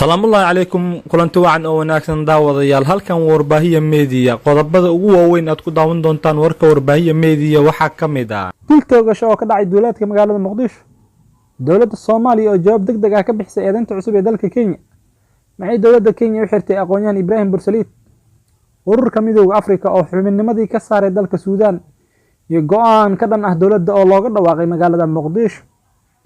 Salaamullaahi calaykum, kulanti wacan oo wanaagsan daawadayaal. Halkan Warbaahiya Media. Qodobada ugu waaweyn aad ku daawan doontaan warka Warbaahiya Media waxaa ka mid ah: dil toogasho oo ka dhacay duulaadka magaalada Muqdisho, dowladda Soomaaliya oo jawaab deg deg ah ka bixisay eedeynta cusub ee dalka Kenya, maxay dowladda Kenya u xirtay aqoon-yahan Ibraahim Bursaliid, Ururka Midowga Afrika oo xubinnimadii ka saaray dalka Suudaan, iyo go'aan ka dhan ah dowladda oo looga dhawaaqay magaalada Muqdisho.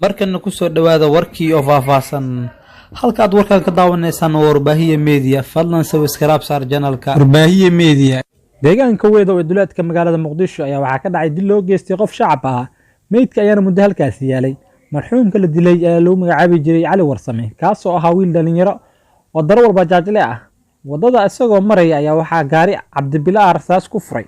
Markana kusoo dhowaada warkii oo faahfaahsan. Halka aad warkan ka daawanaysaan waa Warbaahiya Media. Fadlan subscribe saar channelka Warbaahiya Media. Deegaanka Weedow ee duleedka magaalada Muqdisho ayaa waxaa ka dhacay dil loo geystay qof shacab ah. Meydka ayaana muddo halkaasi yaalay. Marxuumka la dilay ayaa lagu magacaabi jiray Cali Warsame, kaasoo ahaa wiil dhalinyaro oo darawal bajaajle ah. Waddada isagoo maraya ayaa waxaa gaari cabdibila ah rasaas ku furay.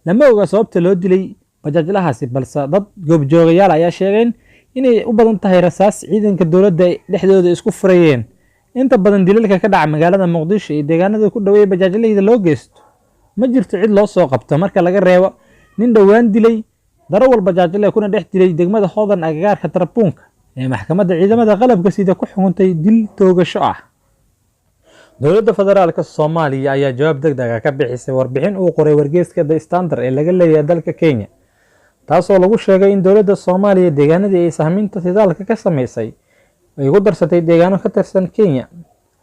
Lama oga sababta loo dilay bajaajlahaasi, balse dad goobjoogayaal ayaa sheegeen inay u badan tahay rasaas ciidanka dowladda ay dhexdooda isku furayeen. Inta badan dilalka ka dhaca magaalada Muqdisho iyo deegaanada ku dhoweey bajaajlayda loo geysto ma jirto cid loo soo qabto, marka laga reebo nin dhowaan dilay darawal bajaajle kuna dhex dilay degmada Hodan agagaarka Tarabuunka ee maxkamadda ciidamada qalabka sida ku xukuntay dil toogasho ah. Dowladda Federaalka Soomaaliya ayaa jawaab deg deg ah ka bixisay warbixin uu qoray wargeyska The Standard ee laga leeyahay dalka Kenya, taasoo lagu sheegay in dowladda Soomaaliya deegaanadii ay sahminta shidaalka ka sameysay ay ku darsatay deegaano ka tirsan Kenya.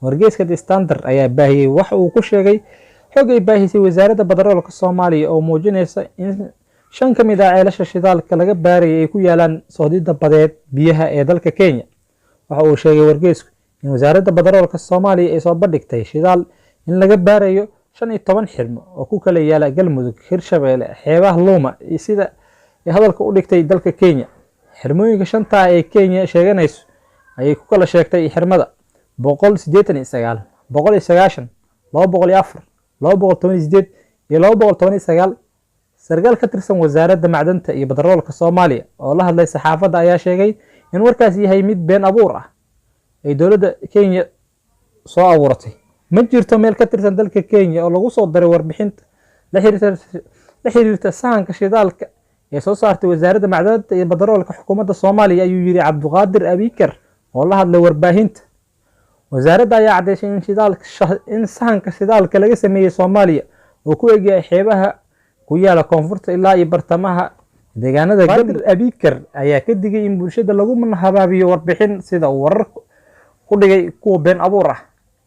Wargeyska The Standard ayaa baahiyey waxa uu ku sheegay xog ay baahisay Wasaaradda Batroolka Soomaaliya oo muujinaysa in 5 ka mid ah ceelasha shidaalka laga baarayay ay ku yaalaan sohdida badeed biyaha ee dalka Kenya. Waxa uu sheegay wargeysku in Wasaaradda Batroolka Soomaaliya ay soo bandhigtay shidaal in laga baarayo 15 xirmo oo ku kala yaala Galmudug, Hirshabeelle, xeebaha Luuma iyo, sida ay hadalka u dhigtay, dalka Kenya. Xirmooyinka shantaa ee Kenya sheeganayso ayay ku kala sheegtay xirmada 189, 190, 204, 218 iyo 219. Sarkaal ka tirsan Wasaaradda Macdanta iyo Batroolka Soomaaliya oo la hadlay saxaafadda ayaa sheegay in warkaas yahay mid been abuur ah ay dowladda Kenya soo abuuratay. Ma jirto meel ka tirsan dalka Kenya oo lagu soo daray warbixinta la xiriirta sahanka shidaalka ee soo saartay Wasaaradda Macdanta iyo Batroolka xukuumadda Soomaaliya, ayuu yidhi Cabdiqaadir Abikar oo la hadlay warbaahinta. Wasaaradda ayaa caddeysay in sahanka shidaalka laga sameeyey Soomaaliya oo ku egyahay xeebaha ku yaala koonfurta ilaa iyo bartamaha deegaanada. Qaadir Abikar ayaa ka digay in bulshada lagu habaabiyo warbixin sida uu warar ku dhigay kuwa been abuur ah.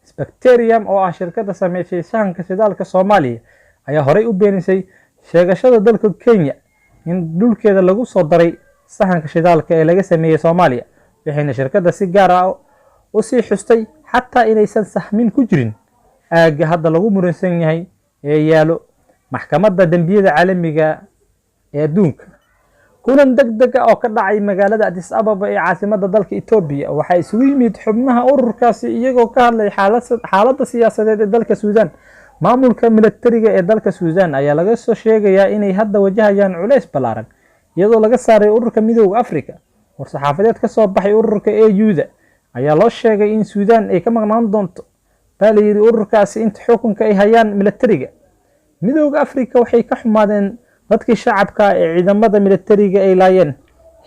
Spectrum oo ah shirkadda sameysay sahanka shidaalka Soomaaliya ayaa horey u beenisay sheegashada dalka Kenya in dhulkeeda lagu soo daray sahanka shidaalka ee laga sameeyey Soomaaliya, waxayna shirkadda si gaar ah u sii xustay xataa inaysan sahmin ku jirin aagga hadda lagu muransan yahay ee yaalo Maxkamadda Dembiyada Caalamiga ee Adduunka. Kulan deg deg ah oo ka dhacay magaalada Addis Ababa ee caasimadda dalka Etoobiya waxaa isugu yimid xubnaha ururkaasi, iyagoo ka hadlay xaaladda siyaasadeed ee dalka Suudaan. Maamulka milatariga ee dalka Suudaan ayaa laga soo sheegayaa inay hadda wajahayaan culays ballaaran, iyadoo laga saaray Ururka Midowga Afrika. War-saxaafadeed ka soo baxay ururka AU-da ayaa loo sheegay in Suudaan ay ka maqnaan doonto, baa la yidhi, ururkaasi inta xukunka ay hayaan milatariga. Midowga Afrika waxay ka xumaadeen dadkii shacabka ee ciidamada milatariga ay laayeen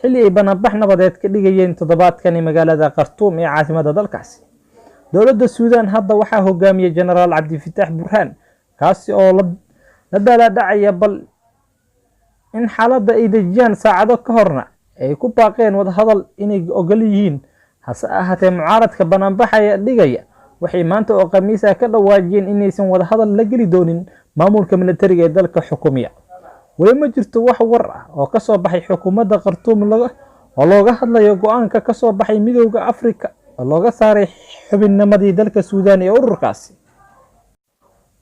xilli ay banaanbax nabadeed ka dhigayeen toddobaadkani magaalada Khartuum ee caasimadda dalkaasi. Dowladda Suudaan hadda waxaa hogaamiyey Jenaraal Cabdifitaax Burhaan, kaasi oo la daalaadhacaya bal in xaaladda ay dejiyaan, saacado ka horna ay ku baaqeen wadahadal inay ogol yihiin. Hase ahaatee, mucaaradka banaanbaxaya dhigaya waxay maanta oo Khamiis ah ka dhawaajiyeen inaysan wadahadal la geli doonin maamulka milatariga ee dalka xukumiya. Weli ma jirto wax war ah oo ka soo baxay xukuumadda Khartuum oo looga hadlayo go'aanka ka soo baxay Midowga Afrika oo looga saaray xubinnimadii dalka Suudaan ee ururkaasi.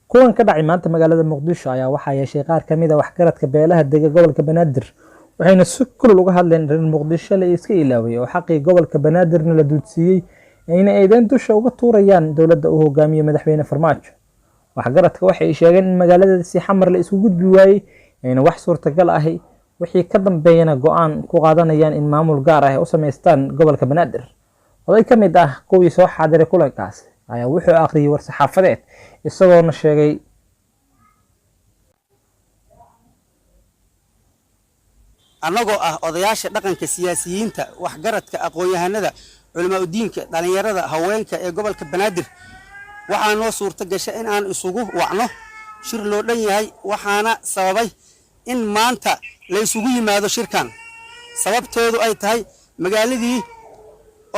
Kulan ka dhacay maanta magaalada Muqdisho ayaa waxaa yeeshay qaar ka mid ah waxgaradka beelaha dega gobolka Banaadir, waxayna si kulul uga hadleen reer Muqdisho la iska ilaaway oo xaqii gobolka Banaadirna la duudsiiyey, ayna eedeyn dusha uga tuurayaan dowladda uu hogaamiyo Madaxweyne Farmaajo. Waxgaradka waxay sheegeen in magaaladaasi Xamar la isku gudbi waayey, ayna wax suurtagal ahi wixii ka dambeeyana go'aan ku qaadanayaan in maamul gaar ah ay u samaystaan gobolka Banaadir. Oday ka mid ah kuwii soo xaadiray kulankaasi ayaa wuxuu akhriyey war-saxaafadeed, isagoona sheegay: Annagoo ah odayaasha dhaqanka, siyaasiyiinta, waxgaradka, aqoon-yahanada Culimaa udiinka, dhallinyarada, haweenka ee gobolka Banaadir, waxaa noo suurto gashay in aan isugu wacno shir loo dhan yahay. Waxaana sababay in maanta la isugu yimaado shirkan, sababteedu ay tahay magaaladii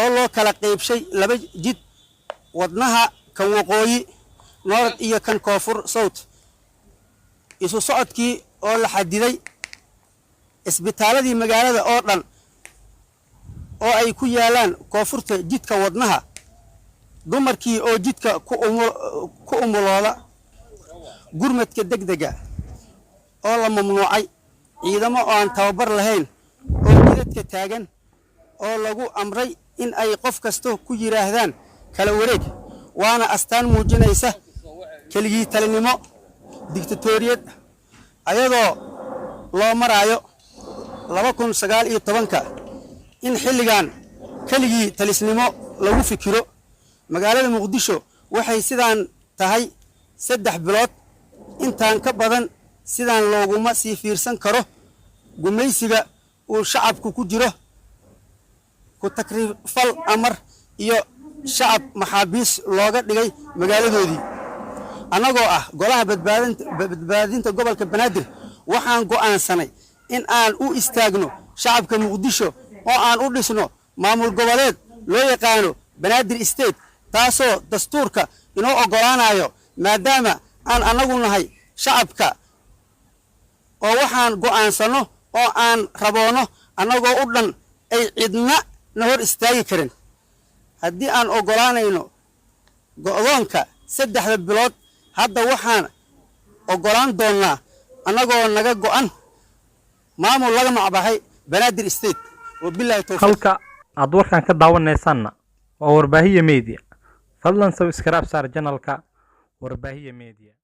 oo loo kala qaybshay laba jid: wadnaha, kan waqooyi, north, iyo kan koonfur, south. Isu socodkii oo la xadiday, isbitaaladii magaalada oo dhan oo ay ku yaalaan koonfurta jidka wadnaha, dumarkii oo jidka ku umulooda, gurmadka degdega oo la mamnuucay, ciidamo oo aan tababar lahayn oo jidadka taagan oo lagu amray in ay qof kasta ku yidhaahdaan "kala wareeg". Waana astaan muujinaysa keligii talinimo, digtatoriyad, ayadoo loo maraayo 2019-ka in xilligan keligii talisnimo lagu fikiro. Magaalada Muqdisho waxay sidaan tahay 3 bilood. Intaan ka badan sidaan looguma sii fiirsan karo gumaysiga uu shacabku ku jiro, ku takrifal amar iyo shacab maxaabiis looga dhigay magaaladoodii. Annagoo ah Golaha Badbaadinta Gobolka Banaadir, waxaan go'aansanay in aan u istaagno shacabka Muqdisho oo aan u dhisno maamul goboleed loo yaqaano Banaadir State, taasoo dastuurka inoo oggolaanayo, maadaama aan annagu nahay shacabka oo waxaan go'aansanno oo aan raboono annagoo u dhan ay cidna na hor istaagi karin. Haddii aan oggolaanayno go'doonka 3-da bilood, hadda waxaan oggolaan doonnaa, annagoo naga go'an, maamul laga macbaxay Banaadir State. Wabilahi towfiiq. Halka aad warkan ka daawanaysaanna waa Warbaahiya Media. Fadlan subscribe saar channelka Warbaahiya Media.